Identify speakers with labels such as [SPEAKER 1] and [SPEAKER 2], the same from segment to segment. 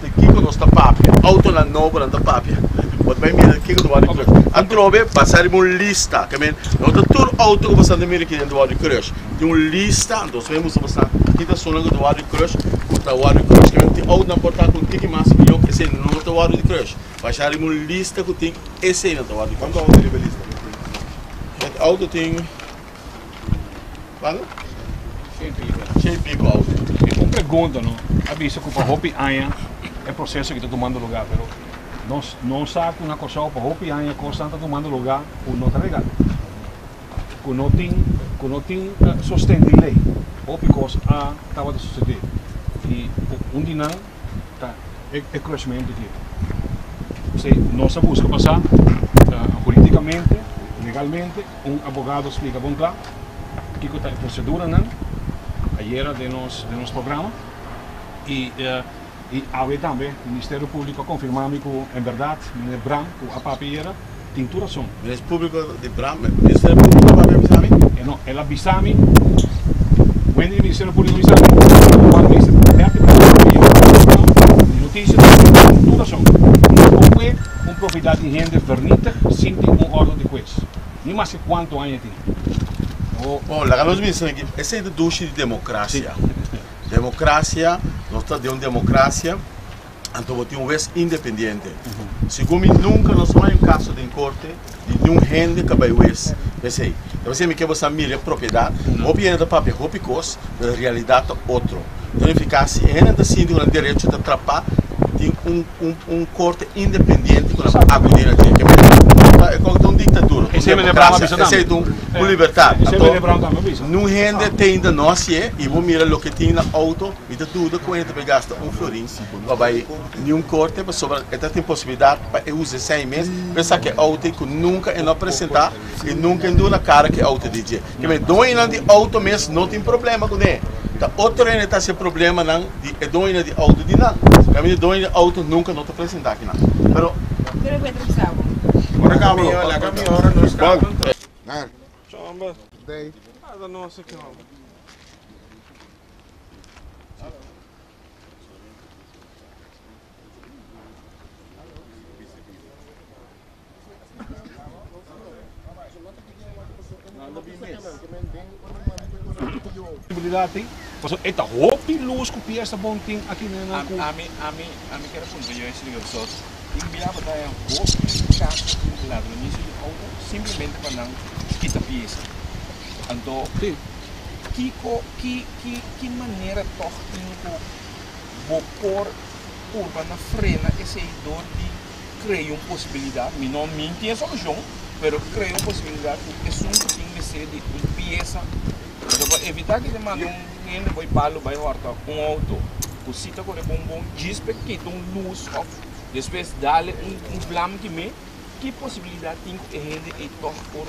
[SPEAKER 1] Di kiko nos ta papia? Autonan nobo nan ta papia. Bo ta bai mira kiko ta wòrdu crush. Atrobe basa riba un lista. Ke men no ta tur auto ku bo ta mira aki den ta wòrdu crush. Tin un lista, anto nos mester mustra ki ta esunnan ku ta wòrdu crush, ku ta wòrdu crush. Ke men tin autonan por ta ku un tiki mas mihó ku esei no ta wòrdu di crush. Basá riba un lista ku tin eseinan ta wòrdu crush.
[SPEAKER 2] Kuantu auto riba e lista?
[SPEAKER 1] E auto tin. Cuanto? Shen pico auto.
[SPEAKER 3] E un pregunta no, a bisa cu pa hopi aña e proceso aki ta tumando lugar, pero nos no sa cu na Corsou pa hopi aña cosnan ta tumando lugar cu no ta legal, cu no tin, cu no tin sosten di ley. Hopi cos a tabata sucede y un di nan ta e crushmento aki. P'esey nos a busca pa sa huridicamente, legalmente. Un abogado splika bon kla kiko ta e proseduranan ayera den nos den nos programa i i awe tambe Ministerio Públiko a konfirmá mi ku en bèrdat meneer Bram ku a papia ayera tin tur rason.
[SPEAKER 1] Ministerio Públiko di Bram, Ministerio Públiko a papia a bisa mi?
[SPEAKER 3] E no, el a bisa mi, wende di Ministerio Públiko a bisa mi, kual mester Bertie Bram a papia ayera, di notisia tin tur rason, no por kue un propiedat di hende vernietig sin tin un òrdu di hues. Ni maske kuantu aña tin.
[SPEAKER 1] Oh. Bon, laga nos bisa aki, esei ta dushi di demokrasia. Demokrasia, nos ta den un demokrasia, anto bo tin un wes independiente. Segun mi nunka nos no hay un kaso den korte di niun hende ka bai wes p'esei. Ta p'esei mi ke bo sa mira e propiedat. Hopi hende ta papia hopi kos, pero realidat ta otro. Ta nifiká si e hende ta sinti ku nan derecho ta trapá, tin un. Un korte independiente ku nan por akudí na dje. E kos ta un diktadura, un demokrasia, esei ta un libertat. Anto niun hende ta ainda no hasié i bo mira loke tin na outo, mi ta duda ku hende ta bai gasta un florin pa bai niun korte pasobra e ta tin posibilidat pa e usa esei mes pa e saka e outo ei ku nunka e no a presentá i nunka e no duna kara ku e outo di dje. Kimen doñonan di outo mes no tin problema kuné, ta otro hende ta hasi e problemanan. Di e doño di auto di nan. Caminda e doño di auto nunca no ta presenta aki nan. Pero.
[SPEAKER 4] Pero cu e bisa bo.
[SPEAKER 2] Ora cabo lo. Laga mi ora nos cabo. Nar.
[SPEAKER 5] Chomba. Ada nos aki homber.
[SPEAKER 3] Posibilidad tin, pasobra e ta hopi luz cu pies ta bon tin aki na nan cu.
[SPEAKER 5] Ami, ami, ami kier a puntra yo esei pasobra tin bia bo ta haña hopi kaso di ladronisia di outo simplemente pa nan kita piesa. Anto kiko, ki, ki, ki manera tog tin ku bo por purba na frena esei dor di crea un posibilidad, mi no mi tin e solucion, pero crea un posibilidad cu esun cu tin mester di un pieza, pasobra pa evita cu ta manda un hende boy palo bay horta un auto cu si ta core bon bon djis pa kita un luz of despues dale un vlam kime, ki posibilidad tin cu e hende ey toch por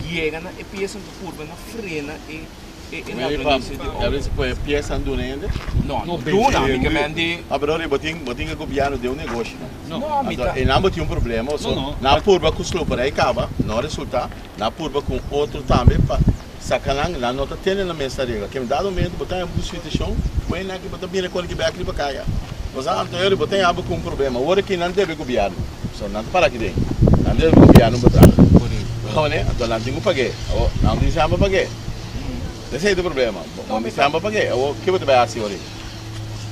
[SPEAKER 5] yega na e pieza cu purba na frena e.
[SPEAKER 1] Ya ves ku e piesa duna hende?
[SPEAKER 5] No, no duna, mi ke men di.
[SPEAKER 1] Ah, pero bo tin bo tin e gobièrnu den un negoshi no. No, mi ta. Einan bo tin un problema, pasobra nan a purba ku sloperij kaba, no a resultá, nan a purba ku un otro tambe pa saka nan, nan no ta tene nan mes ta regla. Ke dado momento bo ta haña un situashon ku einan bo ta bira kore ki bèk riba kaya. Bo sa, anto eri bo ta haña bo ku un problema. Ora ki nan debe gobièrnu, pasobra nan ta para aki den, nan debe gobièrnu pa traha. Anto nan tin ku pag'é. Awor, nan tin samba pag'é. Esei ta e problema. Bo no samba pa ke? Awor ke bo ta bai hasi ora ei?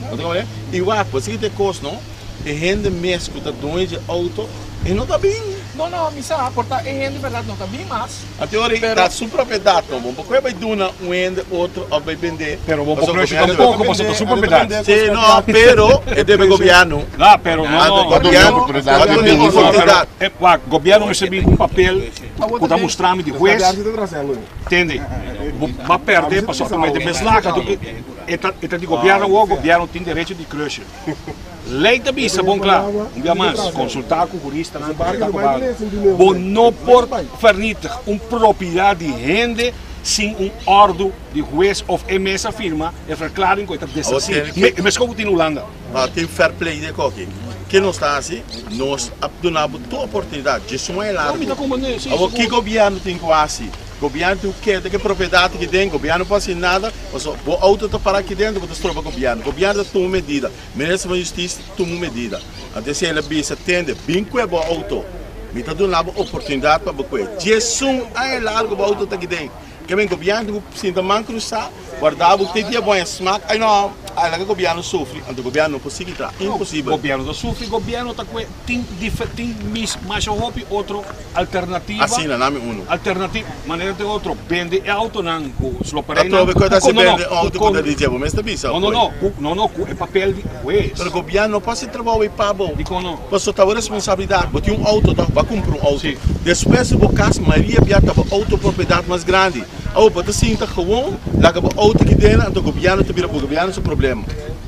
[SPEAKER 1] Bo ta komprende? I wak, bo sigui ta e kos no, e hende mes ku ta doño dje outo, e no ta bin.
[SPEAKER 5] No, no, mi sa, por ta e hende bèrdat no ta bin mas.
[SPEAKER 1] Anto ora ei ta su propiedat no. Bo no por kohe bai duna un hende otro òf bai bendé.
[SPEAKER 3] Pero bo por krushi tampoko pasobra ta su propiedat.
[SPEAKER 1] Si, no, pero e debe gobièrnu.
[SPEAKER 3] No, pero no, no.
[SPEAKER 1] Gobièrnu a duna oportunidat.
[SPEAKER 3] Wak, gobièrnu mester bin ku un papel ku ta mustra mi di hues. Tende, bo ba perde pasobra ta mete beslag anto e ta e ta di gobierno awor, gobierno tin derecho di crush. Ley ta bisa bon kla, un bia mas, consulta cu huristanan, consulta cu abogado, bo no por vernietig un propiedad di hende sin un ordu di hues of e mes a firma e verklaring cu e ta deshaci. Mescos cu tin Hulanda.
[SPEAKER 1] Ma tin fair play den koki. Ke nos ta hasi? Nos a duna bo tur oportunidad, dje suma e largu. Awor ki gobierno tin cu hasi? Gobièrnu tin ku keda ku e propiedat aki den, gobièrnu no por hasi nada, pasobra bo outo ta pará aki den, bo ta stroba gobièrnu. Gobièrnu ta tuma medida, minister van Justisia ta tuma un medida. Anto esei el a bisa, Tende, bin kue bo outo, mi ta duna bo oportunidat pa bo kue. Diesun aña largu bo outo ta aki den. Ke men gobièrnu tin ku sinta man krusá, warda bo te dia bo haña smak, ai no, ai laga gobièrnu sufri, anto gobièrnu no por sigui traha, imposibel.
[SPEAKER 3] Gobièrnu ta sufri, gobièrnu ta kue, tin dife, tin mis masha hopi otro alternativa.
[SPEAKER 1] Asina, nami unu.
[SPEAKER 3] Alternativa, manera den otro, bende e autonan ku sloperijnan.
[SPEAKER 1] Atrobe ku ta si bende auto ku ta di dje, bo mes ta bisa
[SPEAKER 3] No, no, no, ku, no, no, ku e papel di hues.
[SPEAKER 1] Pero gobièrnu no por hasi trabou ei pa bo.
[SPEAKER 3] Dikon no?
[SPEAKER 1] Pasobra ta bo responsabilidat. Bo tin un auto toch? Bo a kumpra un auto. Despues di bo kas, mayoria bia ta bo auto propiedat mas grandi. Awor bo ta sinta gewoon laga bo auto aki dena, anto gobièrnu ta bira bo gobièrnu su problema.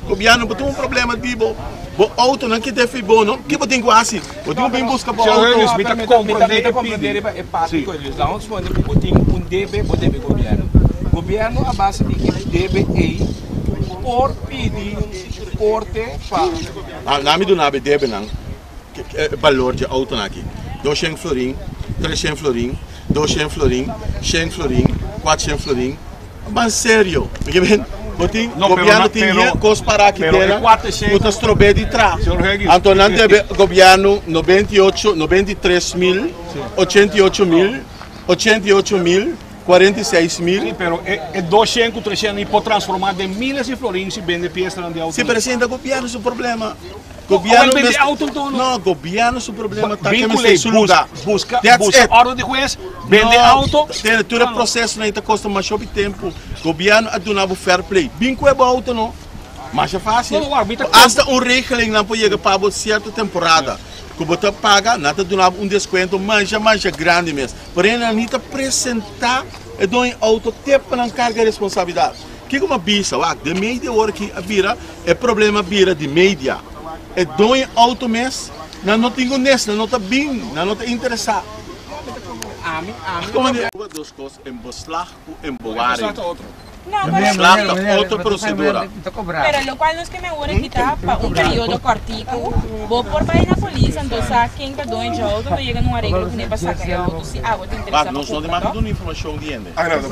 [SPEAKER 1] Gobièrnu bo tin un problema di bo, bo autonan ki ta efi bo no, ki bo tin ku hasi? Bo tin ku bin buska bo auto.
[SPEAKER 3] Mi ta komprendé
[SPEAKER 5] Mi ta komprendé riba e parti ku Elias. Laat ons pone ku bo tin un debe, bo debe gobièrnu. Gobièrnu a base di e debe ei por pidi korte pa.
[SPEAKER 1] Nan mi duna bo e debenan. E balor dje autonan aki, doshen florin, treshen florin, doshen florin, shen florin, kuatshen florin. Ban serio. Mi ke men, bo tin, gobièrnu tin yen kos para aki tera ku ta strob'é di tra. Anto nan debe gobièrnu 98, 93 mil, 88 mil, 88 mil, 46 mil.
[SPEAKER 3] Sí, pero e doshen ku treshen ei por transformá den miles di florin si bende piesanan di auto.
[SPEAKER 1] Sí, pero esei ta gobièrnu su problema. Gobierno
[SPEAKER 3] Bende
[SPEAKER 1] mester
[SPEAKER 3] auto anto no?
[SPEAKER 1] No, gobierno su problema ta ke
[SPEAKER 3] Vincula
[SPEAKER 1] mester su lugar.
[SPEAKER 3] Busca,
[SPEAKER 1] That's
[SPEAKER 3] busca
[SPEAKER 1] it.
[SPEAKER 3] orden di hues, bende
[SPEAKER 1] No,
[SPEAKER 3] auto.
[SPEAKER 1] Tene, tur e procesonan ta kosta masha hopi tempo. Gobierno a duna bo fair play. Bin ku e bo auto no. Masha facil.
[SPEAKER 3] No, no, wak, mi ta
[SPEAKER 1] Hasta un regeling nan por yega pa bo cierto temporada. Ku bo ta paga, nan ta duna bo un descuento masha masha grandi mes. Pero nan ni ta presenta e doño auto te pa nan carga e responsabilidad. Kiko mi a bisa? Wak, den media ora ki a bira, e problema a bira di media. E doño auto mes, nan no tin ku nes, nan no ta bin, nan no ta interesá. Como di? Dos kos, en beslag ku en bewaring. Beslag ta otro prosedura.
[SPEAKER 4] Pero locual nos ke me awor aki ta pa un periodo cortico, bo por bay na polis anto sa ken ta doño dje auto anto yega na un areglo cune pa saca e auto si abo ta interesa
[SPEAKER 1] Wak,
[SPEAKER 4] pa
[SPEAKER 1] nos no
[SPEAKER 4] cumpra
[SPEAKER 1] tin mag
[SPEAKER 4] to.
[SPEAKER 1] duna informacion di hende.
[SPEAKER 2] Ah, no, no,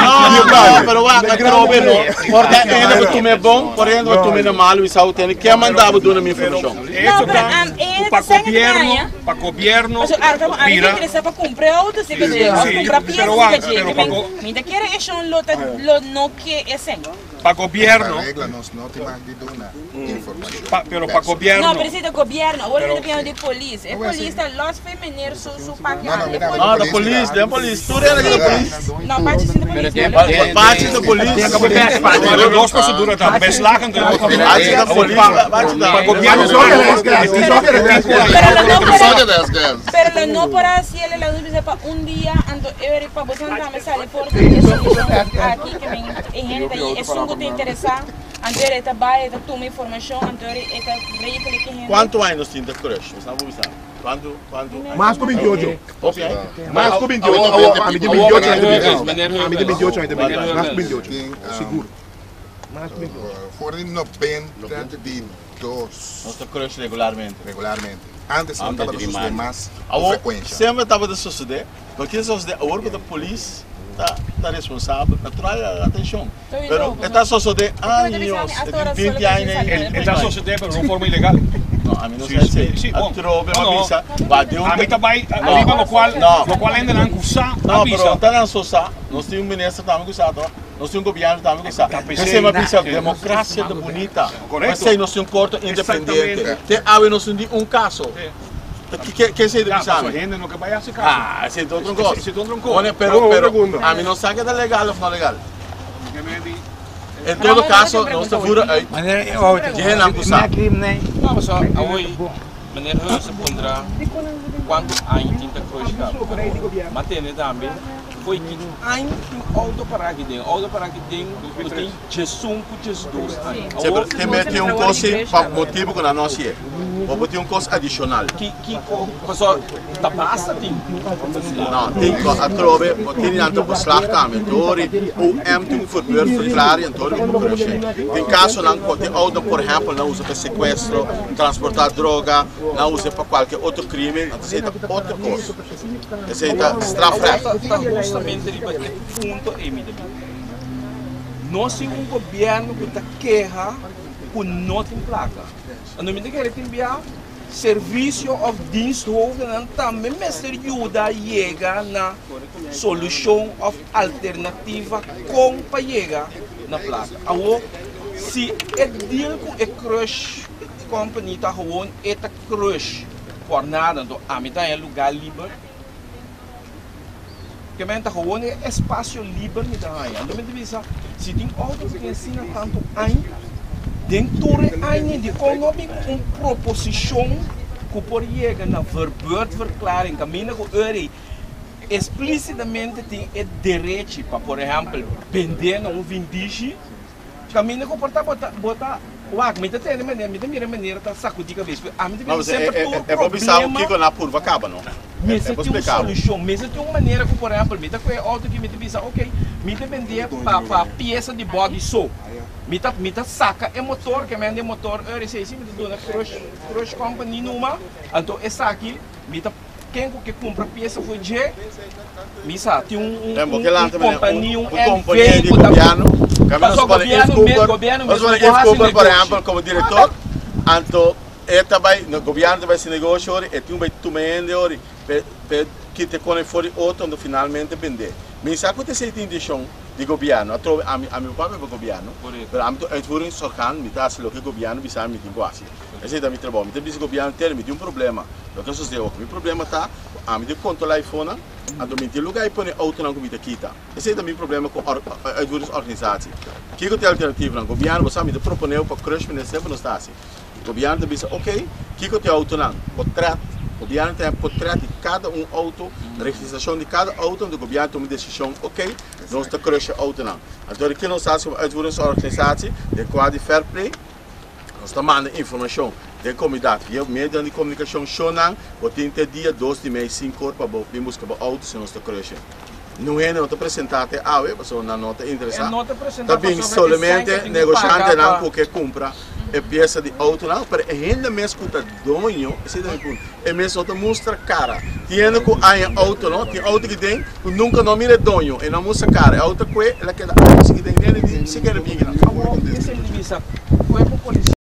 [SPEAKER 1] No, no, pero wak, atrobe no. Por ta hende bo tuma e bon, por hende bo tuma e na malo, Isau tene ke manda bo duna mi informacion.
[SPEAKER 4] No, pero am e
[SPEAKER 3] Pa
[SPEAKER 4] ta sa ke ta
[SPEAKER 3] gobierno,
[SPEAKER 4] gaña.
[SPEAKER 3] pa gobierno
[SPEAKER 4] Paso arka bo ami ta
[SPEAKER 3] bira
[SPEAKER 4] interesa pa cumpra e auto si ke dje, of
[SPEAKER 3] Sí,
[SPEAKER 4] cumpra pieza
[SPEAKER 3] pero
[SPEAKER 4] si
[SPEAKER 3] wak,
[SPEAKER 4] ke dje.
[SPEAKER 3] pero
[SPEAKER 4] Ke
[SPEAKER 3] pa
[SPEAKER 4] men,
[SPEAKER 3] go-
[SPEAKER 4] mi ta kere e shon lo ta lo no ke esen.
[SPEAKER 3] Pa gobierno.
[SPEAKER 2] Pa regla nos no tin mag di duna informacion.
[SPEAKER 3] Pa, pero pa gobierno.
[SPEAKER 4] No, pero si ta gobierno. Awor mi ta piensa di polis. E polis ta los fe meneer su su paki
[SPEAKER 2] No, no,
[SPEAKER 4] aan.
[SPEAKER 2] mi ta
[SPEAKER 1] No, ta polis, den polis. Tur hende ta polis.
[SPEAKER 4] No, Pachi si ta polis. No,
[SPEAKER 1] Pachi ta polis.
[SPEAKER 3] Pero dos procedura ta beslag en otro.
[SPEAKER 1] Pachi ta polis. Pachi ta.
[SPEAKER 3] Pa gobierno.
[SPEAKER 4] Pero lo no por pero lo no por haci el la bisa pa un dia anto e pa bo san tambe sali for di e solucion aki ke men e hende ta esun ku ta interesa anto e ta bai e ta tuma informacion anto e ta regla ki hende.
[SPEAKER 1] Kuantu aña nos tin ta crush? Nos nan bo bisa. Kuantu kuantu?
[SPEAKER 6] Mas ku 28.
[SPEAKER 1] Hopi aña?
[SPEAKER 6] Mas ku 28. Ami tin 28 aña ta bisa. Ami tin 28 aña ta bisa. Mas ku 28. Sigur. Mas ku 28.
[SPEAKER 2] For di 92.
[SPEAKER 1] Nos ta crush regularmente.
[SPEAKER 2] Regularmente. Antes no tabata sosode mas ku frekuensha.
[SPEAKER 1] Semper tabata sosode. Pero kico sosode awor cu ta polis ta ta responsabel, natural atencion. Pero e ta sosode años, e tin binti aña
[SPEAKER 3] E ta sosode pero den un forma ilegal.
[SPEAKER 1] No, ami no sa esey. Atrobe mi a bisa, ba den un
[SPEAKER 3] Ami ta bay ariba locual, locual hendenan cu sa a bisa.
[SPEAKER 1] No, pero ta nan so sa. Nos tin un minister tambe cu sa to. Nos tin un gobierno tambe cu sa. Esey mi a bisa, democracia ta bunita. Esey nos tin un corte independiente. Te awe nos no tin un caso. Ke esei ta bisa mi?
[SPEAKER 3] Hende no ke bai hasi kaso.
[SPEAKER 1] Ah, esei ta otro kos.
[SPEAKER 3] Esei ta otro kos.
[SPEAKER 1] Pone, pero, pero, ami no sa ke ta legal of no legal. En todo caso, nos ta voeren uit. Dje nan ku sa.
[SPEAKER 5] No, pasobra awor meneer Heus a puntra kuantu aña tin ta kruis kaba. M'a tende tambe. Foi ki aña tin auto pará aki den? Auto pará aki den ku tin 11 ku 12 aña.
[SPEAKER 1] Sí, pero te mete un kos sí, pa motibu ku nan no hasié. Bo por tin un kos adishonal.
[SPEAKER 5] Ki kiko? Pasobra ta basta tin.
[SPEAKER 1] No, tin ku atrobe bo tin nan ta beslag tambe. Dori OM tin un verbeurdverklaring en dori bo por crushe. Tin kasonan ku tin auto por ehèmpel nan usa pa sekuestro, transportá droga, nan usa pa kualke otro krimen, anto esei ta otro kos. Esei ta strafrecht.
[SPEAKER 5] Ta hustamente riba e punto ei mi ta bin. Nos tin un gobierno ku ta keha ku no tin plaka. Anto mi ta kere tin bia servisio òf diensthoofdennan tambe mester yuda yega na solushon òf alternativa kon pa yega na plaka. Awor si e deal ku e crush company ta gewoon e ta crush por nada, anto ami ta haña lugar liber. Ke men ta gewoon e espasio liber mi ta haña. Anto mi ta bisa, si tin outo ku tin asina tantu aña, den tur e aña dikon no bin ku un proposishon ku por yega na verbeurdverklaring kaminda ku eri esplisitamente tin e derechi pa por ehèmpel bendé na un vindishi? Kaminda ku por ta bo ta bo ta wak mi ta tende manera mi ta mira manera ta sakudí kabes pero ami ta bisa semper tur
[SPEAKER 1] E por bisa bo
[SPEAKER 5] problema
[SPEAKER 1] kiko nan purba kaba no. E
[SPEAKER 5] mester
[SPEAKER 1] por
[SPEAKER 5] tin un
[SPEAKER 1] splika bo.
[SPEAKER 5] solushon mester tin un manera ku por ehèmpel mi ta kohe outo aki mi ta bisa ok mi ta bendé pa pa piesa di bòdi so mi ta mi ta saka e motor ke mende e motor eur esei si mi ta duna crush crush company numa anto esaki mi ta Ken ku ke kumpra piesa for dje, mi sa tin un
[SPEAKER 1] Bo ke lanta mene
[SPEAKER 5] kompania,
[SPEAKER 1] un
[SPEAKER 5] un NV
[SPEAKER 1] kompania di
[SPEAKER 5] ku ta
[SPEAKER 1] gobièrnu, kaminda
[SPEAKER 5] Pasobra
[SPEAKER 1] nos pone Yves
[SPEAKER 5] gobièrnu mes,
[SPEAKER 1] Cooper,
[SPEAKER 5] gobièrnu
[SPEAKER 1] nos
[SPEAKER 5] mes
[SPEAKER 1] pone
[SPEAKER 5] no por
[SPEAKER 1] Yves
[SPEAKER 5] hasi
[SPEAKER 1] Cooper por
[SPEAKER 5] negoshi.
[SPEAKER 1] ehèmpel komo direktor, anto e ta bai, no gobièrnu ta bai hasi negoshi ori, e tin ku bai tuma hende ori p'e p'e kita e kone for di otro anto finalmente bend'é. Mi sa ku ta esei tin intishon di gobièrnu, atrobe ami ami por papia pa gobièrnu, pero ami ta un uitvoeringsorgaan, mi ta hasi loke gobièrnu bisa mi mi tin ku hasi. Esei ta mi trabou. Mi ta bisa gobièrnu tene, mi tin un problema. Loke a sosede oki. Mi problema ta ku ami tin kontrolá e fonnan, anto mi tin lugá i pone outonan ku mi ta kita. Esei ta mi problema ku uitvoeringsorganisatie. Kiko ta e alternativanan? Gobièrnu, bo sa mi ta proponé bo pa crush minister pa nos ta hasi. Gobièrnu ta bisa oke, kiko ta e outonan? Potret. Gobièrnu ta haña potret di kada un outo, registrashon di kada outo, anto gobièrnu tuma desishon, oke, nos ta crush e outonan. Anto di kila nos ta hasi komo uitvoeringsorganisatie den kuadro di fair play? Nos ta manda informashon den komunidat via medionan di komunikashon. Shownan bo tin te dia dos di mei sinku or pa bo bin buska bo outo si nos ta krushe. Niun hende no ta presentá te awe pasobra nan no ta interesá. Ta bin solamente negoshantenan ku ke kumpra e piesa di outonan, pero e hende mes ku ta doño, esei ta mi punto, e mes no ta mustra kara. Tin hende ku haña outo no, tin outo ki den ku nunka no mira e doño, e no mustra kara. E outo kue, el a keda años aki den, hende ni sikiera bini nan.
[SPEAKER 5] Awor, esei mi ta bisa, kuerpo polisial.